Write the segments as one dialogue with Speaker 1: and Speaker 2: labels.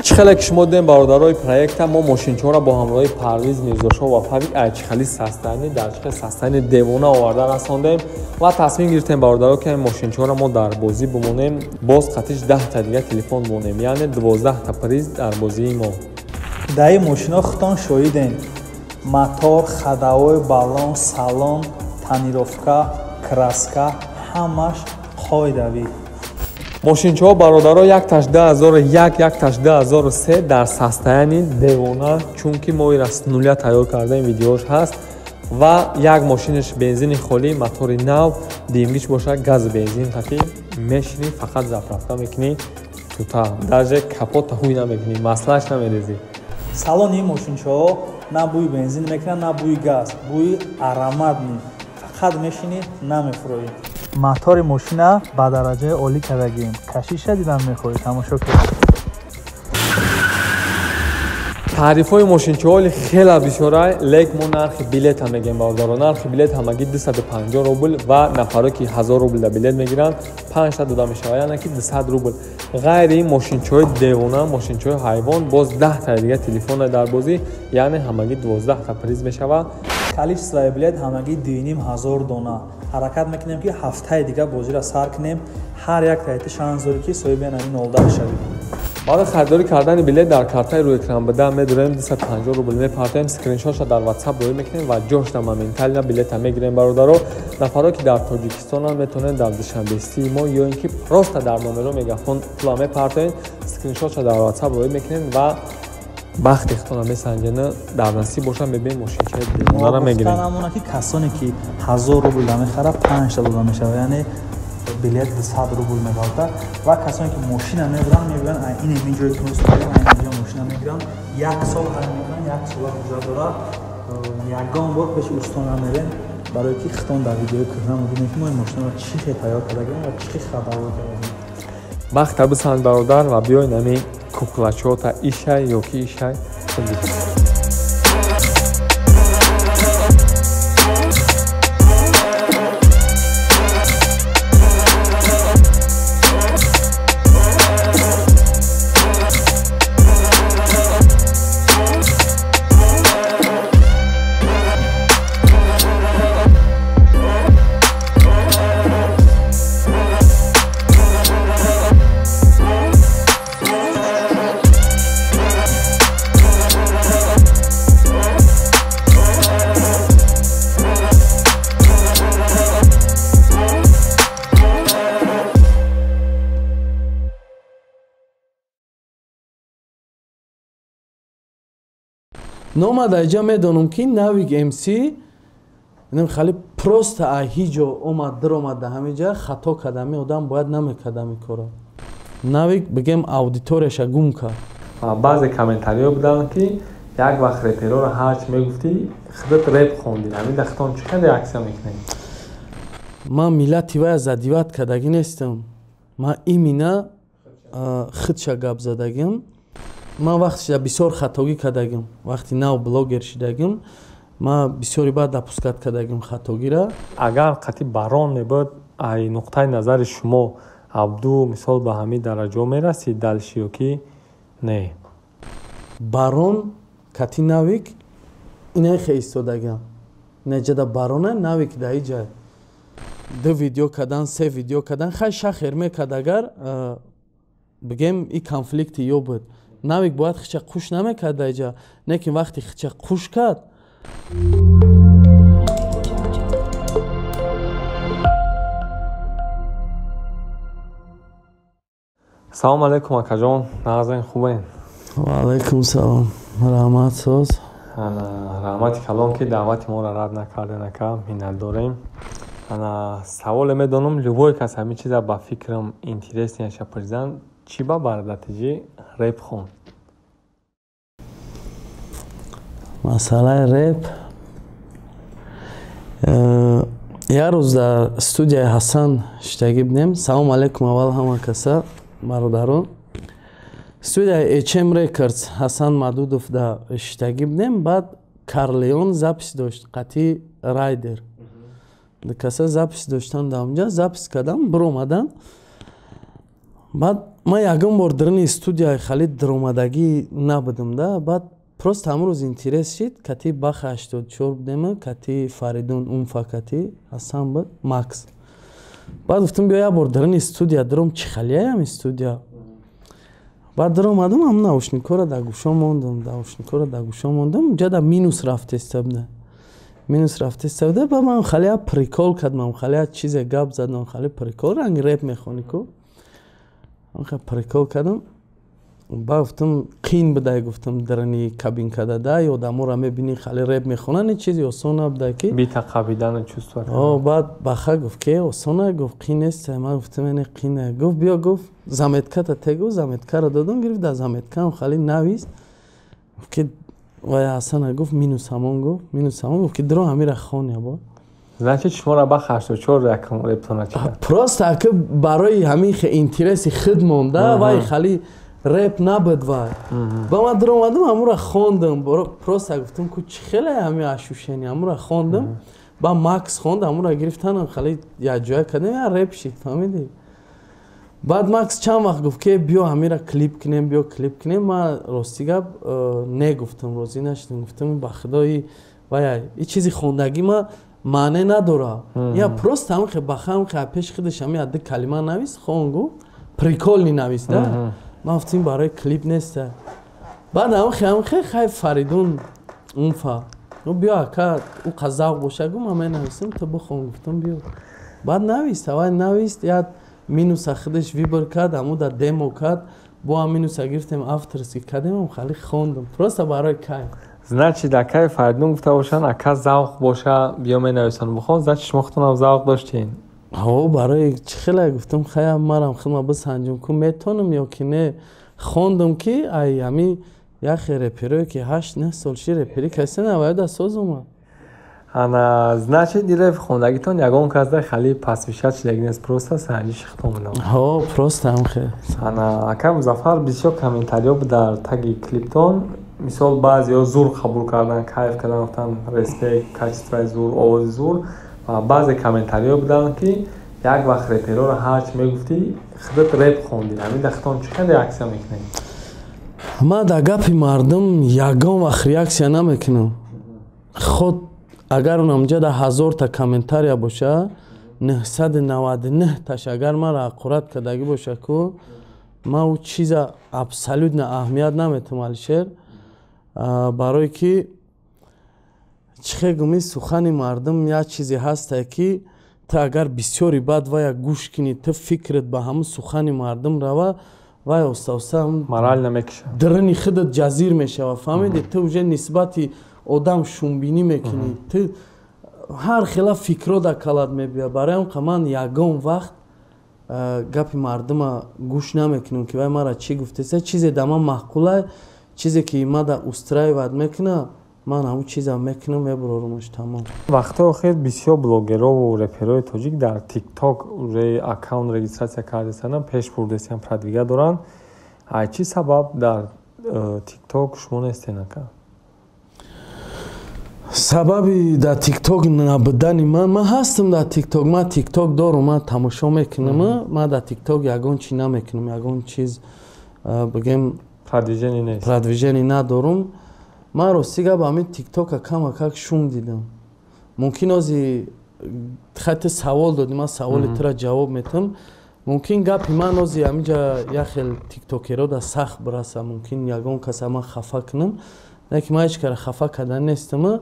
Speaker 1: Чӣ хеле ки шумо дидем, бародарои проекта, мо мошинчаҳоро бо ҳамроҳии Парвиз Мирзошоҳ ва Фавик айчихели состояние, дар чихел состояние девона оварда расондем ва тасмим гирифтем, бародаро, ки мошинчаҳоро мо дар бозӣ бимонем, боз қатиш 10та дига телефон бимонем, яъне 12та приз дар бозии мо.
Speaker 2: Дар ин мошино худтон шоҳидем: мотор, ходовой, баллон, салон, тонировка, краска, ҳамаш қоидавӣ.
Speaker 1: Мошинчаҳо, бародаро, якташ 2001, якташ 2003, дар состоянии девона, чунки мо ира с нуля тайёр кардаем, видеош ҳаст. Ва як мошинаш бензини холӣ, мотори нав, димгич бошад, газу бензин қатӣ мешинӣ, фақат заправка мекунӣ, тута даже капота ҳуй намекунӣ, маслааш намерезӣ.
Speaker 2: Салони ин мошинчаҳо на бӯи бензин мекунад, на бӯи газ, бӯи ароматный, фақат мешинӣ, намефурӯӣ. Мотори мошина ба дараҷаи олӣ кардагием. Кашиша дидан мехоҳӣ, тамошо кун.
Speaker 1: Таърифҳои мошинчаҳоли хела бисёрай, лек мо нархи билета мегем, бародаро. Нархи билет ҳамагӣ 250 рубл ва нафаро ки 1000 рубл да билет мегиранд, 5 дода мешавад, яъне ки 200 рубл. Ғайри ин мошинчаҳои девона, мошинчаҳои ҳайвон, боз 10та дига телефона дар бозӣ, яъне ҳамагӣ 12та приз мешавад.
Speaker 2: Количествои билет ҳамагӣ 2500 дона. Ҳаракат мекунем, ки ҳафтаи дига бозиро сар кунем. Ҳар як таҳти шанс дорӣ, ки соҳиби ҳамин 09 шавӣ.
Speaker 1: Барои харидорӣ кардани билет дар картаи рӯи экран буда медурем, 250 рубл мепартоем, скриншотша дар WhatsApp рӯй мекунем ва ҷошта моментально билета мегирем, бародаро. Нафаро ки дар Тоҷикистонанд, метавонед дар Душанбесии мо ё ин ки просто дар номеро Мегафон пула мепартоем, скриншотша дар WhatsApp рӯй мекунем ва бахти худтона месанҷена, дар насиб боша, мебинем, мошинчаи девонара мегирем.
Speaker 2: Гуфтанамона, ки касоне ки 1000 рубл мехарад, 5та дода мешавад, яъне билет 200 рубл меғалта. Ва касоне ки мошина мебаранд, мебинанд, ин ин ҷое ки мо истодем, ин ҷо мошина мегиранд, як сол ҳай мекунанд, як сола ҳуҷҷат дорад, ягон бор пеши устон намерем, барое ки хитон дар видеои кӯҳна мебинем, ки мо ин мошинаро чӣ хел тайёр кардагем ва чӣ хел ходовой кардагем.
Speaker 1: Бахта бисанҷ, бародар, ва биёй нами куклачота ишай ё ки ишай.
Speaker 3: Номада иҷа медонам, ки Навик МС нем хали просто а ҳиҷо омад, даромад да ҳамиҷа, хато кардами одам бояд намекардами кора. Навик, бигем, аудиторияша гум кард.
Speaker 1: Баъзе комментариҳо буданд, ки як вақт репероро ҳарчи мегуфтӣ, худат реп хондӣ. Ҳамин дахтон чӣ хел реаксия мекунед?
Speaker 3: Ман миллати вая задевать кардагӣ нестам, ман имина худша гап задагим. Ман вақтиша бисёр хатогӣ кардагим, вақти нав блогер шидагим, ман бисёри баъд допускать кардагим хатогира.
Speaker 1: Агар қатъи барон мебуд, ай нуқтаи назари шумо, Абду мисол ба ҳамин дараҷаҳо мерасид дальше ё ки не?
Speaker 3: Барон кати Навик инай хе истодагиам, инаҷада барона, Навик да иҷа ду видео кардан, се видео кардан, хай шахер мекард. Агар бигем, и конфликти ё буд, Навик бояд хича қуш намекард даиҷа, лекин вақте хича қуш кард.
Speaker 1: Салому алайкум, акаҷон, нағзен, хубен?
Speaker 3: Ваалайкум салом, раҳмат, соз.
Speaker 1: Раҳмати калон, ки даъвати моро рад накарден, ака, миннат дорем. Саволе медонам, любой кас ҳамин чиза ба фикрам интереснияша пурсидан: чӣ ба бардатиҷӣ реп хон?
Speaker 3: Масъалаи реп, як рӯз дар студияи Ҳасан шиштагӣ будем. Салому алайкум аввал ҳама каса, бародарон. Студияи HM Records, Ҳасан Мадудов да шиштагӣ будем. Баъд Карлеон запись дошт, қатъи Райдер каса запись доштан, дар онҷа запись кардам, биромадан. Баъд ман ягон бор дарини студияи хали даромадагӣ набудам да. Баъд просто ҳамон рӯз интерес шид. Кати Баха 84 будем, кати Фаридун Умфа, кати Ҳасан буд, Макс. Баъд гуфтам, биё, як бор дарини студия даром, чӣ халияй ҳами студия. Баъд даромадам, ҳам наушникҳоро дар гӯшо мондам, наушникҳоро дар гӯшо мондам. Ҷада минус рафтеста буда, минус рафтеста буда. Ба ман хали як прикол кардам, хали як чизе гап задам, хали прикол, ранги реп мехонӣ ку, прикол кардам. Ба гуфтам, қин будай, гуфтам, дарани кабинкада да одаморо мебинӣ, хали реп мехонанд, ин чизи осон набуда ки.
Speaker 1: Битақабидану чувствовать.
Speaker 3: Баъд Баха гуфт, ки осона, гуфт, қин нест. Ман гуфтам, эне қина. Гуфт, биё, гуфт, заметката те. Гуфт, заметкаро додам, гирифт, дар заметкаам хали навист. Гуфт, ки вай Ҳасана, гуфт, минус ҳамон, гуфт, минус ҳамон. Гуфт, ки дро ҳамира хон ябо.
Speaker 1: Значит, шуморо Баха 84 якам рептона чида?
Speaker 3: Просто аки барои ҳамин интереси худ монда. Вай хали реп набуд вай. Ба ман даромадам, ҳамура хондам. Просто гуфтам, ку чӣ хеле ҳами ощущение. Ҳамура хондам, ба Макс хонд, ҳамура гирифтанам, хали якҷоя кардем, я реп шид, фаҳмидӣ? Баъд Макс чанд вақт гуфт, ки биё, ҳамира клип кунем, биё, клип кунем. Ман, рости гап, не гуфтам, розӣ нашудам. Гуфтам, ба худои, вай и чизи хондагӣ ма маъне надора, я просто ҳамхе баха ҳамхе пеши худаш ҳами ду калима навис, хон, гуфт, прикольный навис да. Ман гуфтим, барои клип неста. Баъд ҳамхе хай, Фаридун Умфа, биё, ака, ӯ қазавқ боша, гу, ман менависам, ту бихон. Гуфтам, биё. Баъд навист, аввал навист, як минуса худаш выбор кард, ҳамуда демо кард, бо ҳам минуса гирифтем, авторский кардем, хали хондам просто барои кайф.
Speaker 1: Значит, акаи Фаридун гуфта бошанд, ака, завқ боша, биё, менависам, бихон, значит, шумо худтонам завқ доштем.
Speaker 3: Ҳо, барои чӣ хеле гуфтам, хая, марам худма бисанҷум, ку метонам ё ки не. Хондам, ки ай ҳами яхе реперое, ки 8-9 сол ши репери касе навояд соз омад.
Speaker 1: Ана, значит, ин реп хондагитон ягон кас да хали пасвишат шидаги нест, просто санҷиши худтон будам.
Speaker 3: Ҳо, просто ҳамхе.
Speaker 1: Ана, ака Музаффар, бисёр комментариё буд дар таги клиптон. Мисол, баъзеҳо зур қабул кардан, кайф кардан, гуфтан, респект, качествои зур, овози зур. Ва баъзе комментариҳо буданд, ки як вақт репероро ҳарчи мегуфтӣ, худат реп хондӣ. Ҳамин дахтон чӣ хел реаксия мекунед?
Speaker 3: Ман дар гапи мардум ягон вақт реаксия намекунам. Худ агар унамҷа да 1000-та комментария боша, 999-таш агар маро ҳақорат кардагӣ боша ку, ман ӯ чиза абсолютно аҳамият наметам, Алишер. Барое ки чӣ хел гуми, сухани мардум як чизе ҳастае, ки ту агар бисёри баъд вая гӯш кунӣ, ту фикрат ба ҳамун сухани мардум рава, вай оста оста
Speaker 1: морал намекушад.
Speaker 3: Дарини худат ҷазир мешава, фаҳмиди? Ту уже нисбати одам шумбинӣ мекунӣ, ту ҳар хела фикро дар калат мебиёд. Барои он қа ман ягон вақт гапи мардума гӯш намекунам, ки вай мара чӣ гуфтеса. Чизе да ман маъқула, чизе ки мада устраивать мекуна, ман ҳамун чизам мекунам, мебурорумаш, тамом.
Speaker 1: Вақтҳои охир бисёр блогерову реперои тоҷик дар ТикТок уже аккаунт регистрация кардесанам, пеш бурдесиам, продвига доранд. Ай чӣ сабаб дар ТикТок шумо нестен, ака?
Speaker 3: Сабаби дар ТикТок набудани ман: ман ҳастам дар ТикТок, ман ТикТок дорум, ман тамошо мекунам. Ман дар ТикТок ягон чи намекунам, ягон чиз бигем.
Speaker 1: Продвижение нест.
Speaker 3: Продвижение надорум. Ман, рости гап, ҳамин ТикТока камакак шум дидам. Мумкин ози хати савол додӣ, ман саволи тура ҷавоб метам. Мумкин гапи ман ози ҳаминҷа як хел тиктокеро да сахт бираса, мумкин ягон каса ман хафа кунам. Не ки ман ҳеҷ кара хафа карда нестам,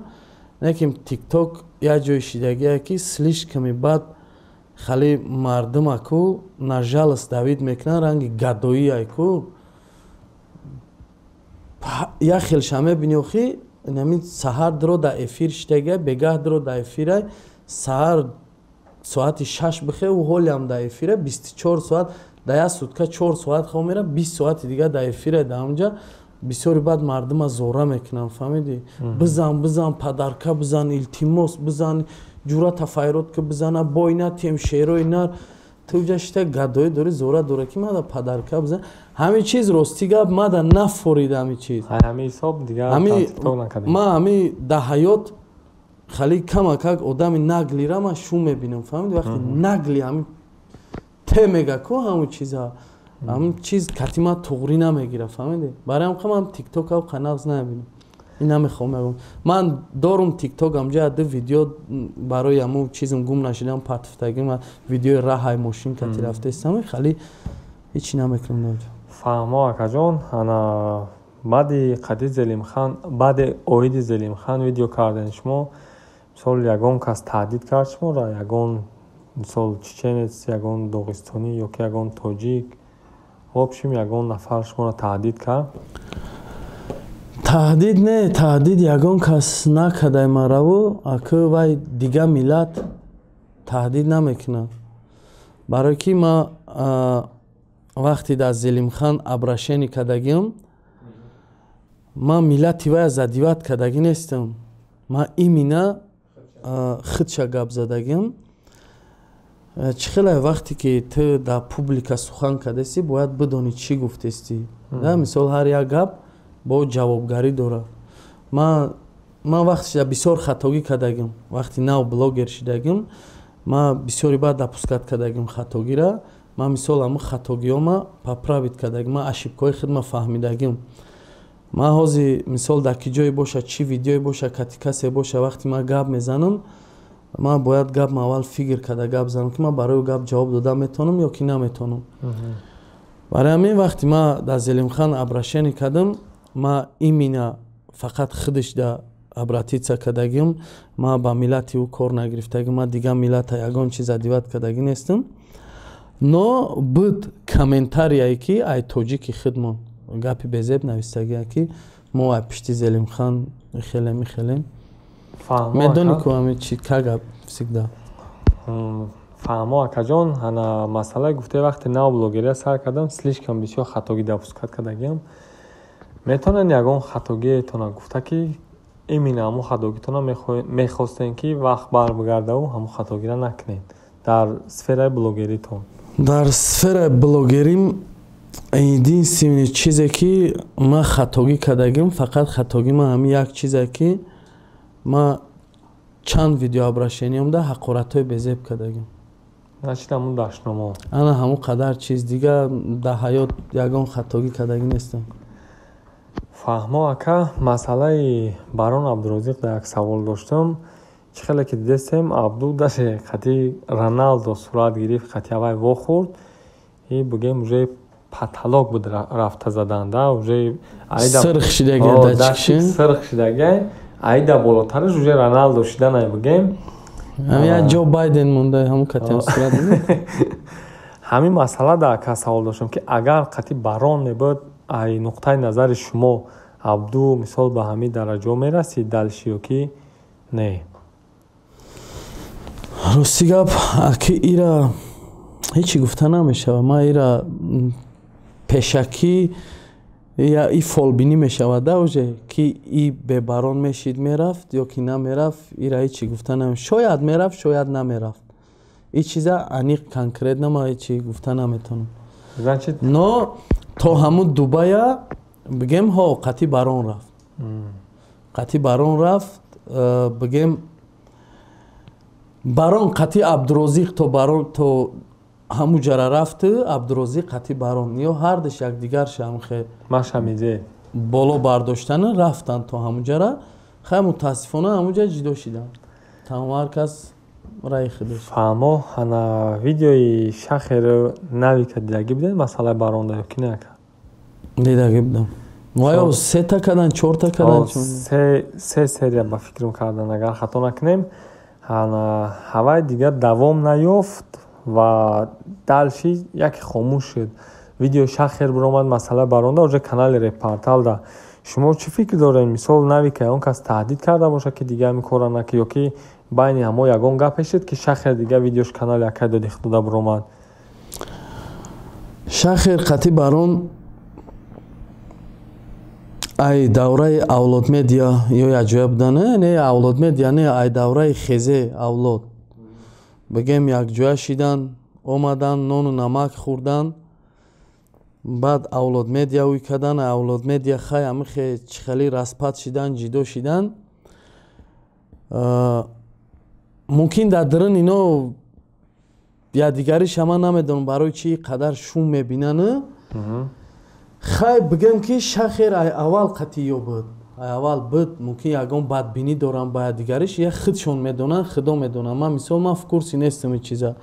Speaker 3: лекин ТикТок як ҷои шидагие, ки слишком бад хали мардумаку на жалость давить мекунанд, ранги гадоӣ айку як хелша мебини. Охи, нами саҳар дро дар эфир шидагия, бегаҳ дро дар эфирай, саҳар соати 6 бихе, ӯ ҳолиам дар эфира, 24 соат дар як сутка 4 соат хоб мера, 20 соати дигар дар эфира. Дар ҳамҷа бисёри баъд мардума зора мекунанд, фаҳмидӣ? Бизан, бизан, падарка бизан, илтимос, бизан, ҷурата файрод ки бизана, бой натием, шерои нар. Ту ҷа шита гадоӣ дорӣ, зора дора, ки мада падарка бизан. Ҳамин чиз, рости гап, мада нафорид ҳамин чиз.
Speaker 1: Ҳамин ҳисоб дигар.
Speaker 3: Ман ҳами дар ҳаёт хали камакак одами наглира ман шум мебинам, фаҳмиди? Вақте наглый ҳамин те мега ку, ҳамун чиза Ҳамин чиз кати ман туғрӣ намегира, фаҳмидӣ? Барои ҳам ман тиктокав қанағз намебинам. Ин намехоҳам ягон. Ман дорум тикток, амҷа ду видео барои ҳамун чизм гум нашидам, партуфтагӣ, ман видеои раҳай мошин кати рафтаистам, хали ҳечи намекунам.
Speaker 1: Фаҳмо, акаҷон. Ана баъди қади Зелимхан, баъди оиди Зелимхан видео кардем, шумо мисол ягон кас таҳдид кард шуморо? Ягон мисол чеченец, ягон доғистонӣ ё ки ягон тоҷик, в общем, ягон нафар шуморо таҳдид кард?
Speaker 3: Таҳдид не, таҳдид ягон кас накардай мараву. Аку вай дига миллат таҳдид намекунад, барое ки ма вақте дар Зелимхан обращение кардагиам, ман миллати вая задевать кардагӣ нестам, ман именно худша гап задагиам. Чӣ хеле вақте ки ту дар публика сухан кардасӣ, бояд бидонӣ, чӣ гуфтестӣ. Мисол, ҳар як гап бо ҷавобгарӣ дорад. Ман вақте бисёр хатогӣ кардагим, вақти нав блогер шидагим, ман бисёри баъд допускать кардагим хатогира. Ман мисол ҳамун хатогиҳома поправить кардагим, ман ошибкаҳои худма фаҳмидагим. Ман ҳозир мисол дар ки ҷое боша, чӣ видеое боша, кати касе боша, вақте ман гап мезанам, ман бояд гапма аввал фикр карда гап занам, ки ман барои гап ҷавоб дода метавонам ё ки наметавонам. Барои ҳамин вақте ман дар Зелимхан обращение кардам, ман именно фақат худаш да обратиться кардагим, ман ба миллати ӯ кор нагирифтагим, ман дигар миллата ягон чиз задевать кардагӣ нестам. Но буд комментарияе, ки ай тоҷики худмон гапи безеб навистагия, ки мо ай пишти Зелимхан хелем, михелем. Медони ку ҳами чи ка гап всегда.
Speaker 1: Фаҳмо, акаҷон. Ана масъалаи гуфтаи, вақте нав блогерия сар кардам, слишком бисёр хатогӣ допускать кардагиам. Метавонед ягон хатогиетона гуфта, ки именно ҳамун хатогитона мехостем, ки вақт барбигардаву ҳамун хатогиро накунед дар сфераи блогеритон?
Speaker 3: Дар сфераи блогерим единственный чизе, ки ман хатогӣ кардагим, фақат хатогӣ ман ҳамин як чизе, ки ман чанд видеообращениям да ҳақоратҳои безеб кардагим.
Speaker 1: Значит, ҳамун дашномо.
Speaker 3: Ана ҳамун қадар чиз, дига дар ҳаёт ягон хатогӣ кардагӣ нестам.
Speaker 1: Фаҳмо, ака. Масъалаи Барон Абдурозиқ дар як савол доштам. Чӣ хеле ки дидестем, Абду даже қати Роналдо сурат гирифт, қати авай вохӯрд и бугем, уже потолок буд рафта заданда уже.
Speaker 3: Сирх шидагӣ.
Speaker 1: Сирх шидагӣ, аида болотараш уже Роналдо шиданай, бугем.
Speaker 3: Як Ҷо Байден монда, ҳамун катиам сурат.
Speaker 1: Ҳамин масъала да, ака, савол доштам, ки агар қати Барон мебуд, ай нуқтаи назари шумо Абду мисол ба ҳамин дараҷо мерасид дальше ё ки не?
Speaker 3: Рости гап, аки, ира ҳечи гуфта намешавад. Ман ира пешакӣ и фолбинӣ мешавад да уже, ки и бебарон мешид, мерафт ё ки намерафт, ира ҳечи гуфта наме. Шояд мерафт, шояд намерафт. И чиза аниқ, конкретно ман ҳечи гуфта наметавонам. Но то ҳамун Дубая, бигем, ҳо, қати Барон рафт, қати Барон рафт, бигем, Барон қати Абдурозиқ то Барон то ҳамун ҷара рафту Абдурозиқ қати Барон ё ҳардаш якдигар шамхе
Speaker 1: Машамиде.
Speaker 3: Боло бардоштана рафтанд то ҳамун ҷара. Хай, мутаассифона, ҳамун ҷа ҷидо шиданд, тамом, ҳар кас раи худаш.
Speaker 1: Фаҳмо. Ана видеои Шахеро Навика дидагӣ будед, масъалаи Баронда, ё ки не, ака?
Speaker 3: Дидагӣ будам. Ваё сета кардан, чорта кардан.
Speaker 1: Се серия, ба фикрам, кардан, агар хато накунем. Ҳавай дигар давом наёфт ва дальше яке хомӯш шуд. Видеои Шахер биромад, масъала Баронда уже канали Репорталда. Шумо чӣ фикр доред? Мисол, Навика он кас таҳдид карда бошад, ки дигар ҳамин корро накӣ, ё ки байни ҳамо ягон гапе шуд, ки Шахер дигар видеош канали акай доди худода биромад?
Speaker 3: Шахер қати Барон ай давраи Авлод Медиа ё якҷоя будан, не, Авлод Медиа не, ай давраи Хезе Авлод, бигем, якҷоя шидан, омадан, нону намак хӯрдан. Баъд Авлод Медиа ӯй кардан, Авлод Медиа хай ҳамихе чихели распад шидан, ҷидо шидан. Мумкин дар дурун ино Якдигариша ман намедонам барои чӣ қадар шум мебинан. Хай, бигем ки Шахер ай аввал қатъи ё буд, ай аввал буд, мумкин ягон бадбинӣ дорам ба якдигариш, я худшон медонанд, худо медонам. Ман мисол ман в курсе нестам ин чиза.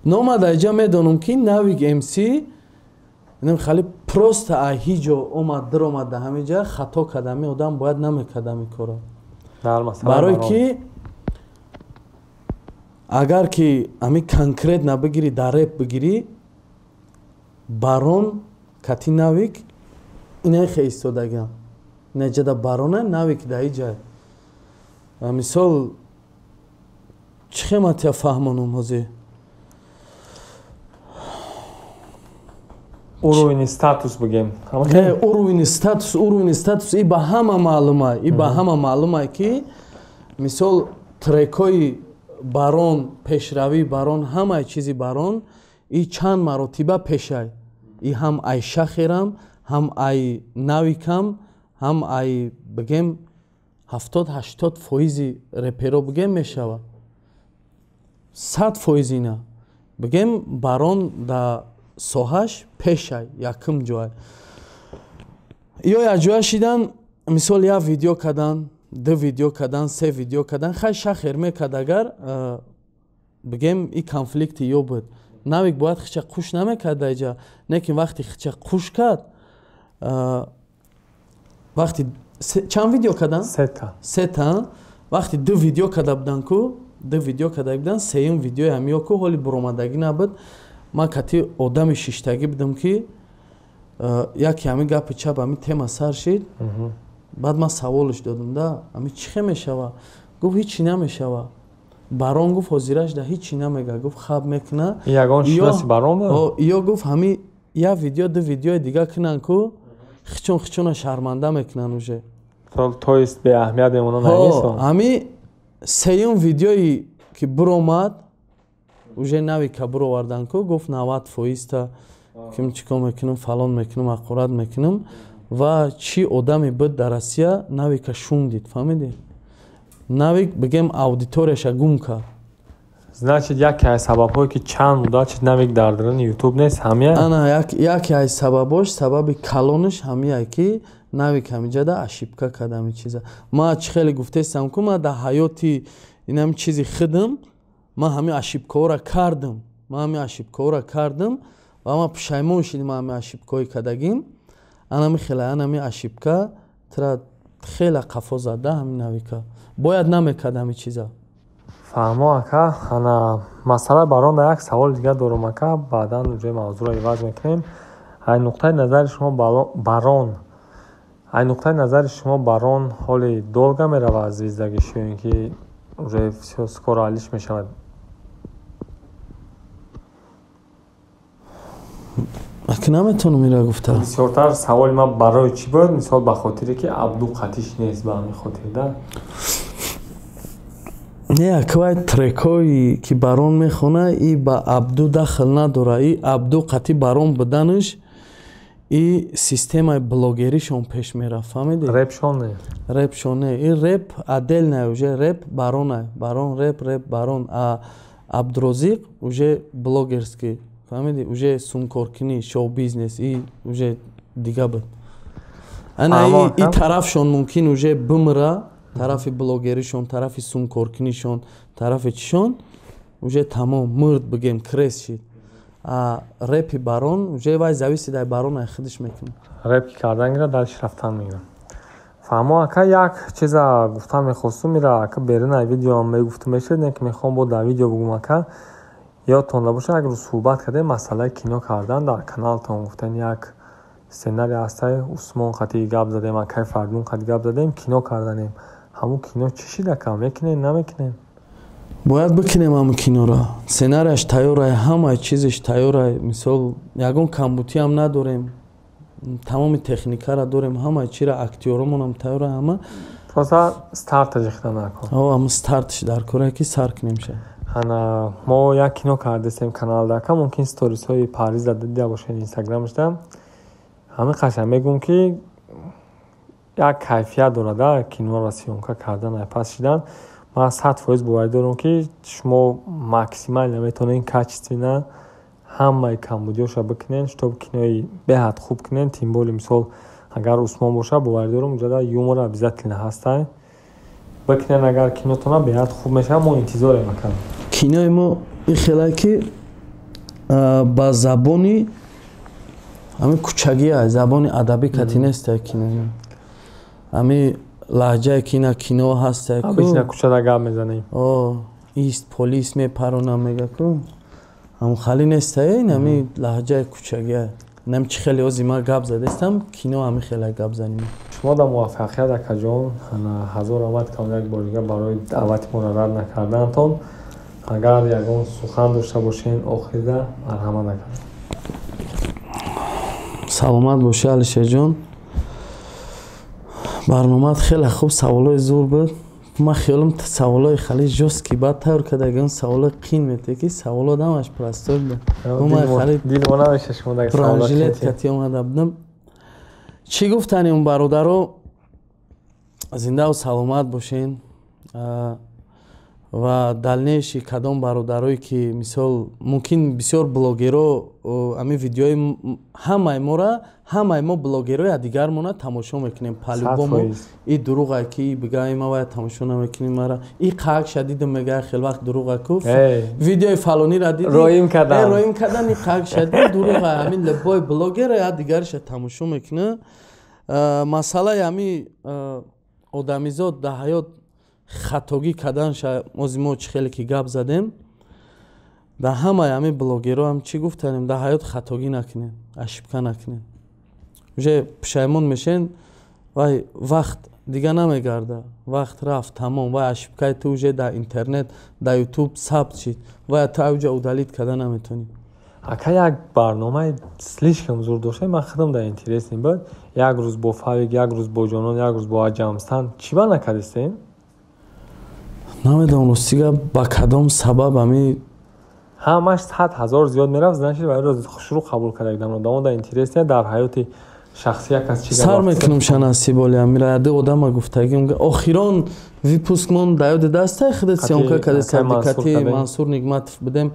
Speaker 3: Но ман дар инҷа медонам, ки Навик МС хали просто ай ҳеҷ ҷо омад, даромад дар ҳамин ҷа, хато кард. Ҳамин одам бояд намекард ҳамин корро, барое ки агар ки ҳамин конкретно бигирӣ, дар реп бигирӣ, Барон кати Навик инаи хе истодагиам, инаҷада Барона, Навик дар иҷа. Мисол, чӣ хематия фаҳмонум ҳозир?
Speaker 1: Уровень статус бигем.
Speaker 3: Уровень статус, уровень статус и ба ҳама маълума, и ба ҳама маълума, ки мисол трекҳои Барон, пешравии Барон, ҳамаи чизи Барон и чанд маротиба пешай, и ҳам ай Шахерам, ҳам ай Навикам, ҳам ай бигем 70-80 фоизи реперо бигем мешавад, 100% ина бигем, Барон да соҳаш пешай, якум ҷой. Ё якҷоя шидан, мисол, як видео кардан, ду видео кардан, се видео кардан. Хай, Шахер мекард, агар бигем и конфликти ё буд, Навик бояд хича қуш намекард даиҷа. Лекин вақте хича қуш кард, вақти чанд видео кардан, сета, вақти ду видео карда будан ку, ду видео карда будан, сеюм видеои ҳамиё ку ҳоли буромадагӣ набуд. Ман кати одами шиштагӣ будам, ки яке ҳамин гапи чап, ҳамин тема сар шид. Баъд ман саволш додам да: ҳамин чӣ хе мешава? Гуфт, ҳичи намешава. Барон гуфт, ҳозираш да ҳичи намега, гуфт, хаб мекуна. Ё гуфт, ҳамин як видео, ду видеои дига кунан ку, хичон хичона шарманда мекунан уже.
Speaker 1: То есть беаҳамият мемонанд.
Speaker 3: Ҳамин сеюм видеое ки буромад, уже Навика буровардан ку, гуфт, 90 фоизта ким чӣ кор мекунам, фалон мекунам, ҳақорат мекунам. Ва чӣ одаме буд дар Россия, Навика шум дид, фаҳмидӣ? Навик бигем аудиторияша гум кард.
Speaker 1: Значит, яке аз сабабҳое, ки чанд муддат шид Навик дар даруни Ютуб нест, ҳамия?
Speaker 3: Ана, яке аз сабабош, сабаби калонаш ҳамияе, ки Навик ҳамиҷада ошибка кард ҳамин чиза. Ма чӣ хеле гуфтестам ку, ма дар ҳаёти инам чизи худам ман ҳамин ошибкаҳоро кардам, ман ҳамин ошибкаҳоро кардам ва ман пушаймон шидам ҳамин ошибкаҳои кардагим. Анами хела, анами ошибка тра хеле қафо зада. Ҳамин Навика бояд намекард ҳамин чиза.
Speaker 1: Фаҳмо, ака. Ана, масъалаи Барон як саволи дигар дорум, ака, баъдан ҷои мавзӯъро иваз мекунем. Ай нуқтаи назари шумо Барон, ай нуқтаи назари шумо Барон ҳоли долго меравад звездагиш ё ин ки уже всё, скоро алиш мешавад?
Speaker 3: Ака, наметавонам ира гуфта.
Speaker 1: Бисёртар саволи ман барои чӣ буд, мисол, ба хотире ки Абду қатиш нест, ба ҳамин хотир да.
Speaker 3: Не, аквай, трекҳое ки Барон мехона, и ба Абду дахл надора. И Абду қатӣ Барон буданаш, и системаи блогеришон пеш мерафт, фаҳмидӣ?
Speaker 1: Репшон не?
Speaker 3: Репшон не, и реп отдельная, уже реп Барона, Барон реп, реп Барон, а Абдурозиқ уже блогерский, фаҳмидӣ? Уже сумкоркунӣ, шоу бизнес, и уже дига буд. Ана, и тарафшон мумкин уже бимира, тарафи блогеришон, тарафи сумкоркунишон, тарафи чишон уже тамом мурд, бигем, крест шид. А репи Барон уже вай зависит ай Барон, ай худиш мекунад.
Speaker 1: Реп ки кардан гира, дальше рафтан мегирам. Фаҳмо, ака. Як чиза гуфтан мехостум, ира, ака, берун ай видеоам мегуфтум мешуд, не ки мехоҳам бо дар видео бугум. Ака, ёдтон набошад, як рӯз суҳбат кардем масъалаи кино кардан дар каналтон. Гуфтан, як сценарий ҳастай, Усмон қати гап задем, акай Фардун қати гап задем, кино карданем. Ҳамун кино чӣ шид, ака, мекунем, намекунем?
Speaker 3: Бояд бикунем ҳамун киноро. Сценарияш тайёрай, ҳамаи чизеш тайёрай. Мисол, ягон камбутиам надорем, тамоми техникаро дорем, ҳамаи чира, актёромонам тайёра, ҳама.
Speaker 1: Просто старта ҷихта накун.
Speaker 3: Ҳама стартш дар коре, ки сар кунем ша.
Speaker 1: Ана, мо як кино кардастем каналда, ака, мумкин сторисҳои Паризда дида бошед, инстаграмашда. Ҳамин қашан мегӯм, ки як кайфият дорада киноро съёмка кардан, ай пас шидан. Ман 100% боварӣ дорам, ки шумо максимально метавонед качественно ҳамаи камбудиёша бикунед, чтоб кинои беҳад хуб кунед. Тем более, мисол, агар Усмон боша, боварӣ дорам, уҷада юмор обязательно ҳастай. Бикунед агар кинотона, беҳад хуб мешавад. Мо интизорем, ака.
Speaker 3: Кинои мо ин хеле ки ба забони ҳамин кӯчагия, забони адабӣ кати неста кинои. Ҳами лаҳҷае ки ина кино ҳаста.
Speaker 1: Обычно кӯчада гап мезанем.
Speaker 3: О, ист полис мепарона, мега ку, ҳам хали неста ин, ҳами лаҳҷаи кӯчагия. Нам чӣ хеле ози ма гап задестам, кино ҳами хеле гап занем.
Speaker 1: Шумо дар муваффақият, акаҷон. Ҳазор раҳмат кам як бор дига барои даъвати моро рад накарданатон. Агар ягон сухан дошта бошен, охирида марҳамат, ака.
Speaker 3: Саломат бошӣ, Алишерҷон. Барномаат хеле хуб, саволои зур буд. Ман хиёлам саволои хеле жёсткий баъд тайёр кардагиам, саволои қин мете, ки саволо дамаш простой буд. Бронежилет кати омада будам. Чӣ гуфтанем, бародаро? Зиндаву саломат бошен. Ва дальнейший кадом бародарое ки, мисол, мумкин бисёр блогеро ҳамин видеои ҳамаи мора, ҳамаи мо блогерои дигармона тамошо мекунем по-любому. И дурӯға ки бигаи ма вая тамошо намекунем, мара и қак шадидам мега, хел вақт дурӯға ку, видеои фалонира диди,
Speaker 1: роим кардам.
Speaker 3: Роим кардан, и қак шадид дурӯға. Ҳамин любой блогер я дигариша тамошо мекуна. Масъалаи ҳами одамизод дар ҳаёт хатогӣ карданша, ози мо чӣ хеле ки гап задем, дар ҳамаи ҳамин блогеро ҳам чӣ гуфтанем: дар ҳаёт хатогӣ накунем, ошибка накунем. Уже пушаймон мешен, вай вақт дига намегарда, вақт рафт, тамом. Вай ошибкаи ту уже дар интернет, дар Ютуб сабт шид, вай ту уҷа удалить карда наметонӣ.
Speaker 1: Ака, як барномаи слишком зур доштем, ман худам дар интересный буд. Як рӯз бо Фавик, як рӯз бо Ҷонон, як рӯз бо Аҷамстан. Чӣ ба накардистем?
Speaker 3: Намедонам, ростига, ба кадом сабаб ами.
Speaker 1: Ҳамаш 100 000 зиёд мерафт, значит, вайро хушрӯ қабул карда одамо дар интересния дар ҳаёти шахсӣ як кас чӣ.
Speaker 3: Сар мекунам, шанасиболи амира ду одама гуфтагим. Охирон выпускмон да ёди дастай худат съёмка кадесадикати Мансур Нигматов будем,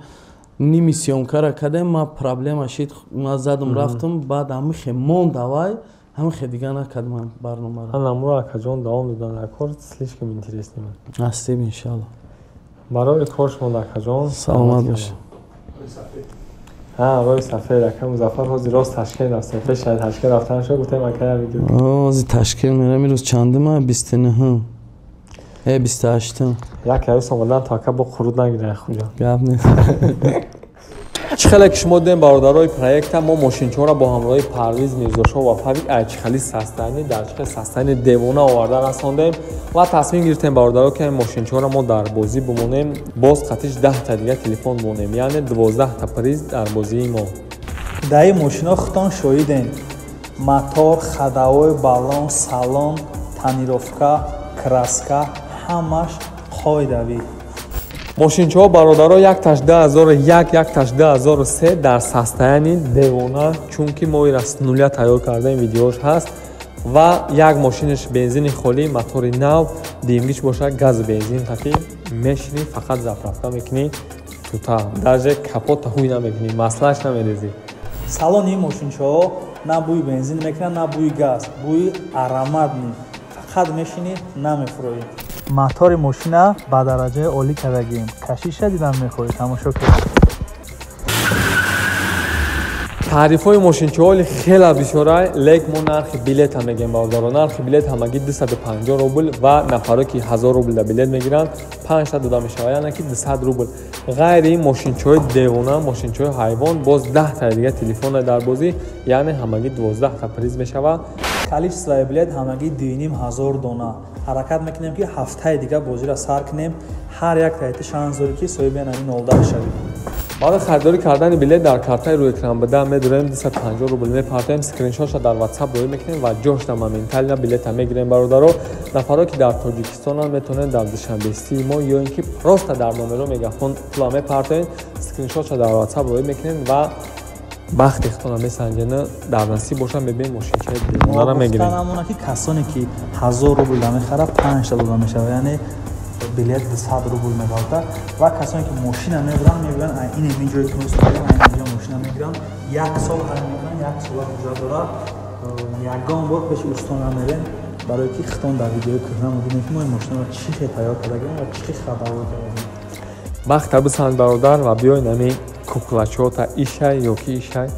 Speaker 3: ними съёмкара кардем, ма проблема шид, ма задум рафтум, баъд ҳамихе монд, авай ҳамихе дига накардам барномаро.
Speaker 1: Намуро, акаҷон, давом додан кор слишком интересный.
Speaker 3: Насиб, иншалло.
Speaker 1: Барои кор шумо, акаҷон.
Speaker 3: Саломат бош.
Speaker 1: Рои сафед, ака Музаффар ҳозир рост Ташкент рафтем. Пеш аз Ташкент рафтан шо гуфтем, ака, я видео.
Speaker 3: Ҳозир Ташкент мерам. Ирӯз чандума? 29-ум, 28-ум.
Speaker 1: Як арӯс омадан то ака бо қуруд нагиран хуҷа.
Speaker 3: Гап нест.
Speaker 1: Чӣ хеле ки шумо дидем, бародарои проекта, мо мошинчаҳоро бо ҳамроҳи Парвиз Мирзошоҳ ва Фавик айчихали состояние, дар чихел состояние девона оварда расондем ва тасмим гирифтем, бародаро, ки мошинчаҳоро мо дар бозӣ бимонем, боз қатиш 10-та дига телефон бимонем, яъне 12-та приз дар бозии мо.
Speaker 2: Дар ин мошино худтон шоҳидем: мотор, ходовой, баллон, салон, тонировка, краска, ҳамаш қоидавӣ.
Speaker 1: Мошинчаҳо, бародаро, якташ 2001, якташ 2003, дар состояние девона, чунки мо ира с нуля тайёр кардаем, видеош ҳаст. Ва як мошинаш бензини холӣ, мотори нав, димгич бошад, газу бензин таки мешинӣ, фақат заправка мекунӣ, тута даже капота ҳуй намекунӣ, маслаш намерезӣ.
Speaker 2: Салони ин мошинчаҳо на бӯи бензин мекунад, на бӯи газ, бӯи ароматный. Фақат мешинӣ, намефурӯӣ. Мотори мошина ба дараҷаи олӣ кардагием. Кашиша дидан мехоҳӣ, тамошо кун.
Speaker 1: Таърифҳои мошинчаҳоли хела бисёра, лек мо нархи билета мегем, бародаро. Нархи билет ҳамагӣ 250 рубл ва нафаро ки 1000 рубл да билет мегиранд, 5та дода мешавад, яъне ки 200 рубл. Ғайри ин мошинчаҳои девона, мошинчаҳои ҳайвон, боз 10-таи дига телефона дар бозӣ, яъне ҳамагӣ 12-та приз мешавад.
Speaker 2: Количествои билет ҳамагӣ 2500 дона. Ҳаракат мекунем, ки ҳафтаи дига бозиро сар кунем. Ҳар як таити шанс дорӣ, ки соҳиби ҳамин нолдаҳ шавӣ.
Speaker 1: Барои харидорӣ кардани билет дар картаи рӯи экран буда медорем, 250 рубл мепартоем, скриншотша дар WhatsApp роӣ мекунем ва ҷошта моментально билета мегирем. Бародаро, нафаро ки дар Тоҷикистонанд, метавонед дар Душанбесии мо ё ин ки просто дар номеро Мегафон пула мепартоед, скриншотша дар WhatsApp роӣ мекунем ва бахти худтона месанҷена, дар насиб боша, мебинем, мошинчаи девонара мегирем.
Speaker 2: Гуфтанамона, ки касоне ки 1000 рубл мехарад, панҷта дода мешавад, яъне Билет 200 рубл меғалта ва касоне ки мошина мебуранд, мебиёнд инеми ҷое ки мо истодем, инҷо мошина мегиранд, як сол ҳай мекунанд, як сола ҳуҷҷат дорад. Ягон бор пеши устон намерем, барое ки хитон дар видеои кӯҳна мебинем, ки мо ин мошинаро чӣ хел тайёр кардагем ва чӣ хел хабарҳо кардагем.
Speaker 1: Вақта бисанд, бародар, ва биёй нами куклачота ишай ё ки ишай.